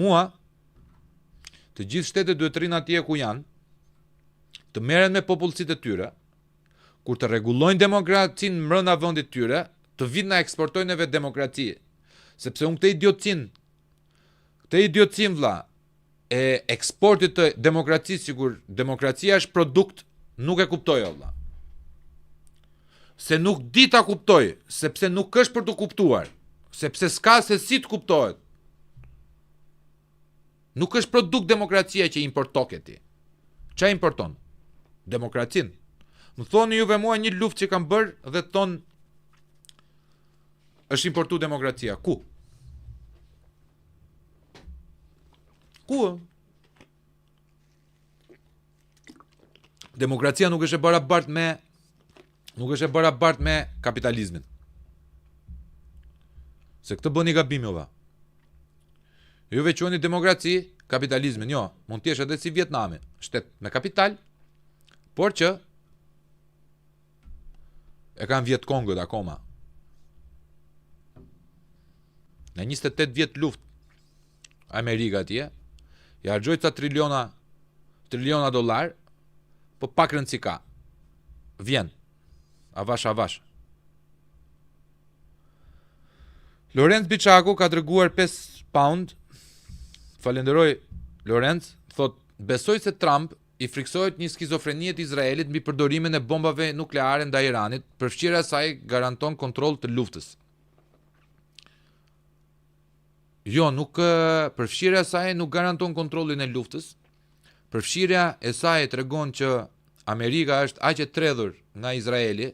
mua, të gjithë shtetet duhet të rrinë atje ku janë, të merren me popullsitë e tyre, kur të rregullojnë demokracinë mbrenda vendit tyre, të vijnë na eksportojnë neve demokraci. Sepse unë këtë idiotësinë, këtë idiotësinë vlla, e eksportit të demokracisë sikur demokracia është produkt, nuk e kuptoj o vlla. Se nuk di ta kuptoj, sepse nuk është për t'u kuptuar, sepse s'ka se si të kuptohet. Nuk është produkt demokracia që importoke ti. Ça importon? Demokracinë. Më thoni juve mua një luftë që kam bërë dhe thonë është importu demokracia. Ku? Ku? Demokracia nuk është e barabartë me nuk është e barabartë me kapitalizmin. Se këtë bëni gabim juve. Juve quani demokraci kapitalizmin, jo, mund të jesh edhe si Vietnami, shtet me kapital, por që e kanë Vietkongët akoma. Në 28 vjet luftë Amerika atje, i harxhoi ca triliona triliona dollar, po pak rëndësi ka. Vjen. Avash avash. Lorenc Biçaku ka dërguar 5 pound. Falenderoj Lorenc, thot besoj se Trump i frikësohet një skizofrenie të Izraelit mbi përdorimin e bombave nukleare ndaj Iranit, përfshirja e saj garanton kontroll të luftës. Jo, nuk përfshirja e saj nuk garanton kontrollin e luftës. Përfshirja e saj tregon që Amerika është aq e tredhur nga Izraeli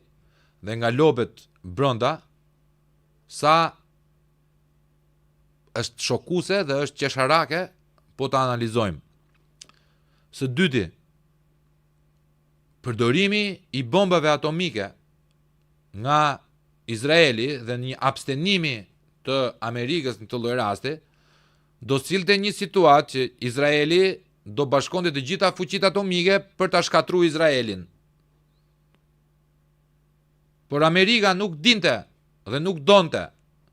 dhe nga lobet brenda sa është shokuese dhe është qesharake po ta analizojmë. Së dyti, përdorimi i bombave atomike nga Izraeli dhe një abstenimi të Amerikës në këtë lloj rasti, do sillte një situatë që Izraeli do bashkonte të gjitha fuqitë atomike për ta shkatërruar Izraelin. Por Amerika nuk dinte dhe nuk donte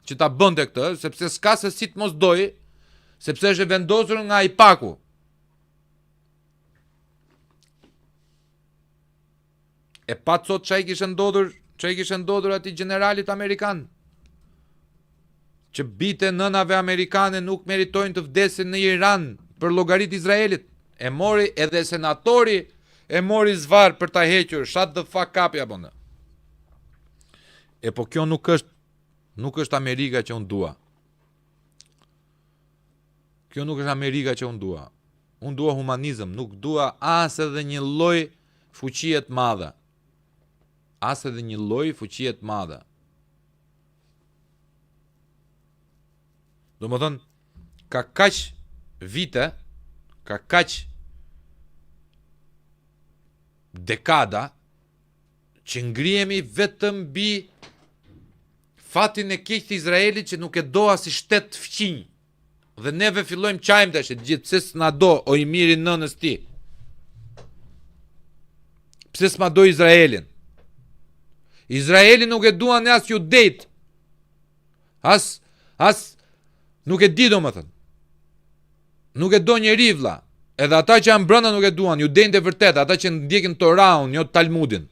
që ta bënte këtë, sepse s'ka se si të mos dojë, sepse është e vendosur nga AIPAC-u. E patë sot ça i kishte ndodhur, ça i kishte ndodhur atij gjeneralit amerikan? Që bijtë e nënave amerikane nuk meritojnë të vdesin në Iran për llogari të Izraelit. E mori edhe senatori e mori zvarrë për ta hequr, shut the fuck up ja bënë. E po kjo nuk është nuk është Amerika që unë dua. Kjo nuk është Amerika që unë dua. Unë dua humanizëm, nuk dua as edhe një lloj fuqie të madhe. As edhe një lloj fuqie të madhe. Domethënë, ka kaq vite, ka kaq dekada, që ngrihemi vetëm mbi fatin e keq të Izraelit që nuk e do as si shtet fqinj. Dhe neve fillojmë qajmë tash të gjithë, pse s'na do o i miri nënës ti? Pse s'ma do Izraelin? Izraelin nuk e duan as judejt. As as nuk e di domethënë. Nuk e do njeri vlla. Edhe ata që janë brenda nuk e duan, judenjtë e vërtetë, ata që ndjekin Torahun, jo Talmudin.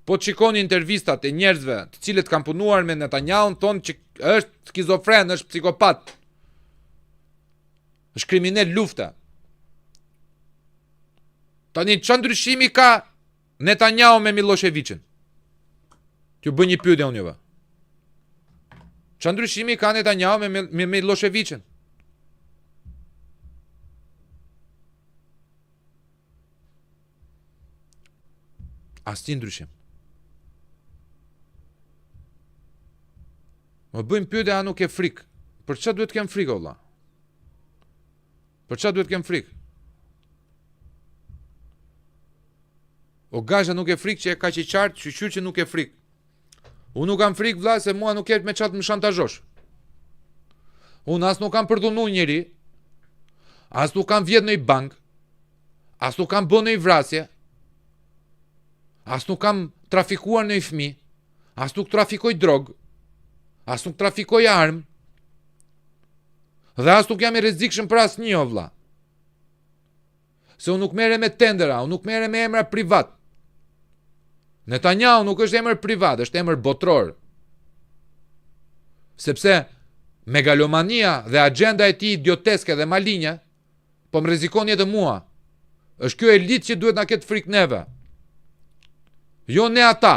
Po të shikoni intervistat e njerëzve, të cilët kanë punuar me Netanyahun, thonë që është skizofren, është psikopat. Është kriminel lufte. Tani ça ndryshimi ka Netanyahu me Miloševićin? T'ju bëj një pyetje unë juve. Ça ndryshimi ka Netanyahu me, me Miloševićin? Asnjë ndryshim. Më bëjnë pyetje a nuk ke frikë. Për ça duhet të kem frikë o vlla? Për ça duhet të kem frikë? O gazha nuk ke frikë që e kaq e qartë, shyqyr që nuk ke frikë. Unë nuk kam frikë vlla se mua nuk ke me ça të më shantazhosh. Unë as nuk kam përdhunu njeri, as nuk kam vjedh ndonjë bankë, as nuk kam bë ndonjë vrasje, as nuk kam trafikuar ndonjë fëmijë, as nuk trafikoj drogë, as nuk trafikoj armë. Dhe as nuk jam i rrezikshëm për asnjë o vlla. Se unë nuk merrem me tendera, unë nuk merrem me emra privat. Netanyahu nuk është emër privat, është emër botëror. Sepse megalomania dhe axhenda e tij idioteske dhe malinje po më rrezikon jetën mua. Është kjo elitë që duhet na ketë frikë neve. Jo ne ata.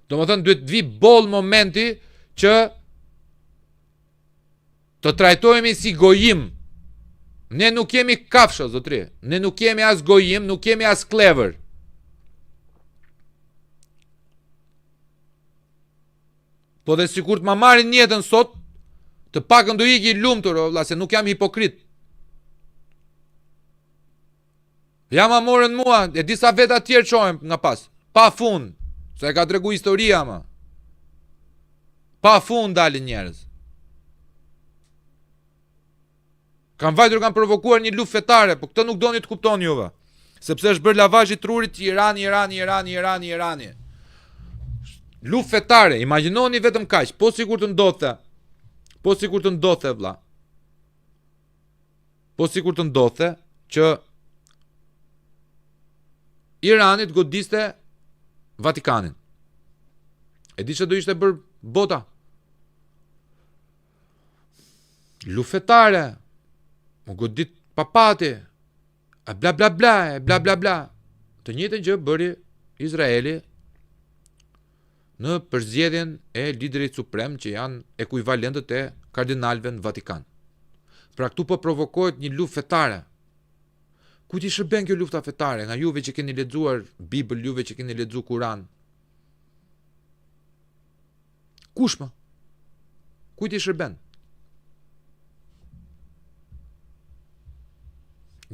Domethënë duhet të vijë boll momenti që të trajtohemi si gojim. Ne nuk jemi kafshë, zotri. Ne nuk jemi as gojim, nuk jemi as skllevër. Po dhe sikur të ma marrin jetën sot, të paktën do iki i lumtur, o vlla, se nuk jam hipokrit. Ja ma morën mua, e disa veta tjerë çohen nga pas. Pa fund, se e ka tregu historia ma. Pa fund dalin njerëz. Kanë vajtur kanë provokuar një luftë fetare, po këtë nuk doni të kuptoni juve. Sepse është bërë lavazh i trurit që Irani, Irani, Irani, Irani, Irani. Luftë fetare, imagjinoni vetëm kaq, po sikur të ndodhte. Po sikur të ndodhte vlla. Po sikur të ndodhte që Irani të godiste Vatikanin. E di ç'do ishte bërë bota? Luftë fetare, u godit papati, e bla bla bla, e bla bla bla. Të njëjtën gjë bëri Izraeli në përzgjedhjen e liderit suprem që janë ekuivalentët e kardinalëve në Vatikan. Pra këtu po provokohet një luftë fetare. Kujt i shërben kjo lufta fetare nga juve që keni lexuar Bibël, juve që keni lexuar Kur'an? Kush më? Kujt i shërben?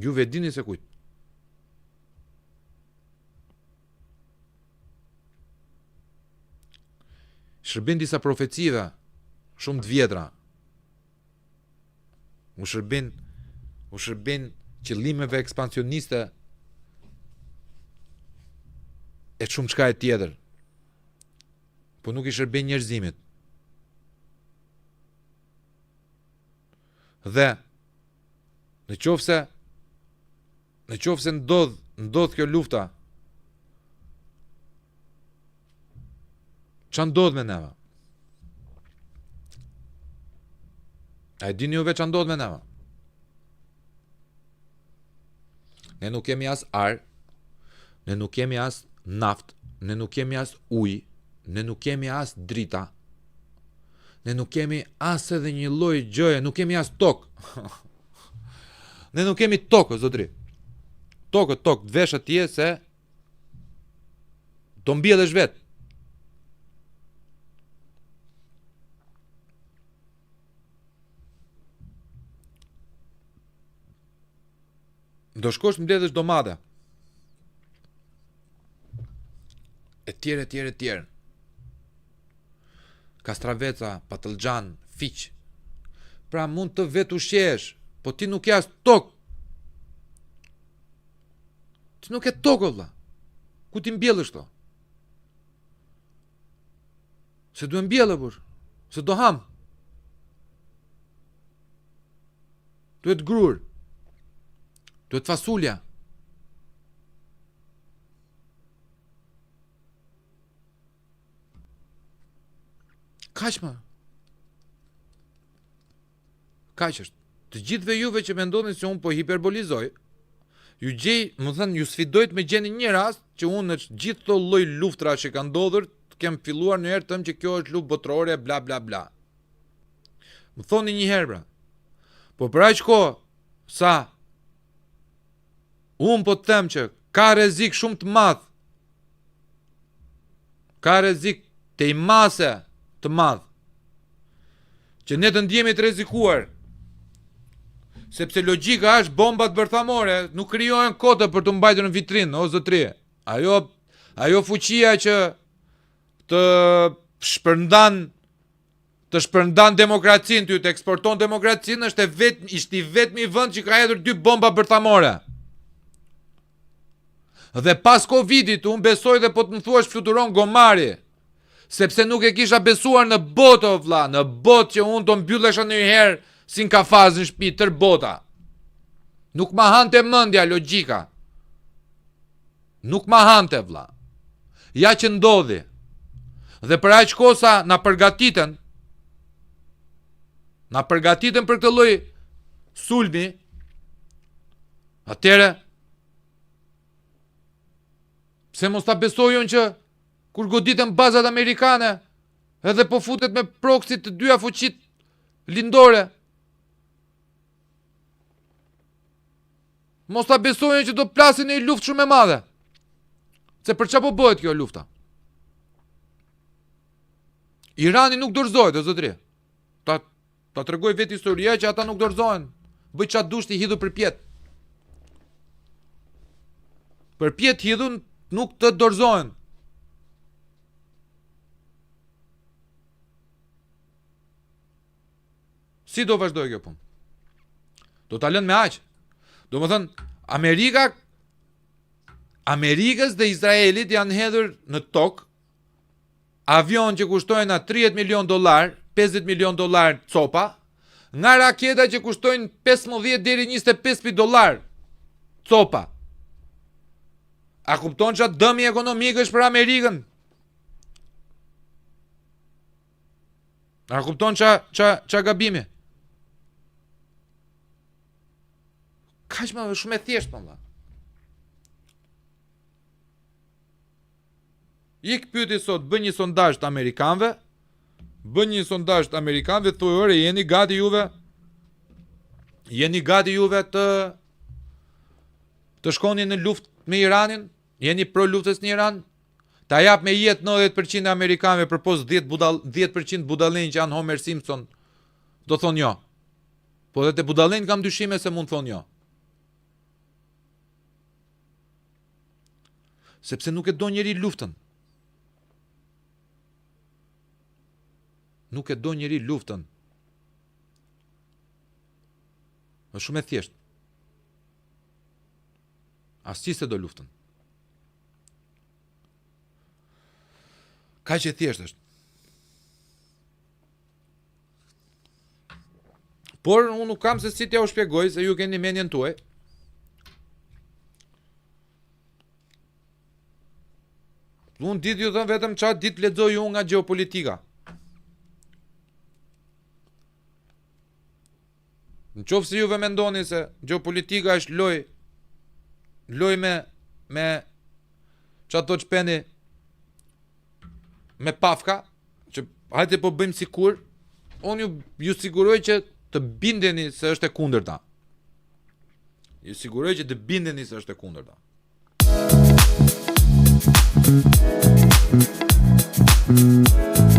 Juve e dini se kujt. Shërben disa profecive shumë të vjetra. U shërben u shërben qëllimeve ekspansioniste e shumë çka e tjetër. Po nuk i shërben njerëzimit. Dhe në qoftë se në qoftë se ndodh ndodh kjo lufta Ça ndodh me neve? A e dini juve ça ndodh me neve? Ne nuk kemi as ar, ne nuk kemi as naftë, ne nuk kemi as ujë, ne nuk kemi as drita, ne nuk kemi as edhe një lloj gjëje, nuk kemi as tokë. ne nuk kemi tokë, zotri. Tokë, tokë, të vesh atje se do mbjellësh vetë. Do shkosh të mbledhësh domate. E tjerë, e tjerë, e tjerë. Kastraveca, patëllxhan, fiq. Pra mund të vetushqehesh, po ti nuk ke as tokë. Ti nuk ke tokë, vlla. Ku t'i mbjellësh këto? Se duhet mbjellë, burrë. Se do hamë. Duhet grurë. Duhet fasulja. Kaq më. Kaq është. Të gjithëve juve që mendoni se unë po hiperbolizoj, ju gjej, domethënë, ju sfidoj të më gjeni një rast që unë në gjithë këto lloj luftra që kanë ndodhur, të kem filluar ndonjëherë të them që kjo është luftë botërore bla bla bla. Më thoni një herë pra. Po për aq kohë sa unë po të them që ka rrezik shumë të madh. Ka rrezik tej mase të madh. Që ne të ndjehemi të rrezikuar. Sepse logjika është bombat bërthamore nuk krijohen kot për t'u mbajtur në vitrinë, o zotri. Ajo ajo fuqia që të shpërndan të shpërndan demokracinë ty, të eksporton demokracinë, është e vetmi, ishte i vetmi vend që ka hedhur dy bomba bërthamore. Dhe pas Covidit, unë besoj dhe po të më thuash fluturon gomari. Sepse nuk e kisha besuar në botë o vlla, në botë që unë do mbyllesha ndonjëherë si në kafaz në shtëpi tërë bota. Nuk ma hante mendja logjika. Nuk ma hante vlla. Ja që ndodhi. Dhe për aq kohë sa na përgatitën, na përgatitën për këtë lloj sulmi, atëherë pse mos ta besoj unë që kur goditen bazat amerikane, edhe po futet me proxy të dyja fuqitë lindore. Mos ta besoj unë që do plasi një luftë shumë e madhe. Se për ça po bëhet kjo lufta? Irani nuk dorëzohet, o zotëri. Ta ta tregoi vetë historia që ata nuk dorëzohen. Bëj ça dush ti hidhu përpjetë. Përpjetë hidhu nuk të dorëzohen. Si do vazhdojë kjo punë? Do ta lënë me aq. Domethënë, Amerika Amerikës dhe Izraelit janë hedhur në tokë avion që kushtojnë nga 30 milion dollar, 50 milion dollar copa, nga raketa që kushtojnë 15 deri 25 dollar copa. A kupton ça dëmi ekonomik është për Amerikën? A kupton ça ça ça gabimi? Kaq më shumë e thjeshtë më valla. Ik pyeti sot, bën një sondazh të amerikanëve, bën një sondazh të amerikanëve, thuaj ore, jeni gati juve? Jeni gati juve të të shkoni në luftë me Iranin? Jeni pro luftës në Iran? Ta jap me jetë 90% e amerikanëve përpos 10 budall 10% budallenj që janë Homer Simpson. Do thonë jo. Po edhe te budallenjtë kam dyshime se mund thonë jo. Sepse nuk e do njeri luftën. Nuk e do njeri luftën. Është shumë e thjeshtë. Asnjë s'e do luftën. Kaq e thjeshtë është. Por unë nuk kam se si t'jua shpjegoj se ju keni mendjen tuaj. Unë di t'ju them vetëm ça di të lexoj unë nga gjeopolitika. Në qoftë se juve mendoni se gjeopolitika është lojë, lojë me, me, ça thotë shpeni, me pafka, që hajde po bëjmë sikur, unë ju, ju siguroj që të bindeni se është e kundërta. Ju siguroj që të bindeni se është e kundërta. Thank you.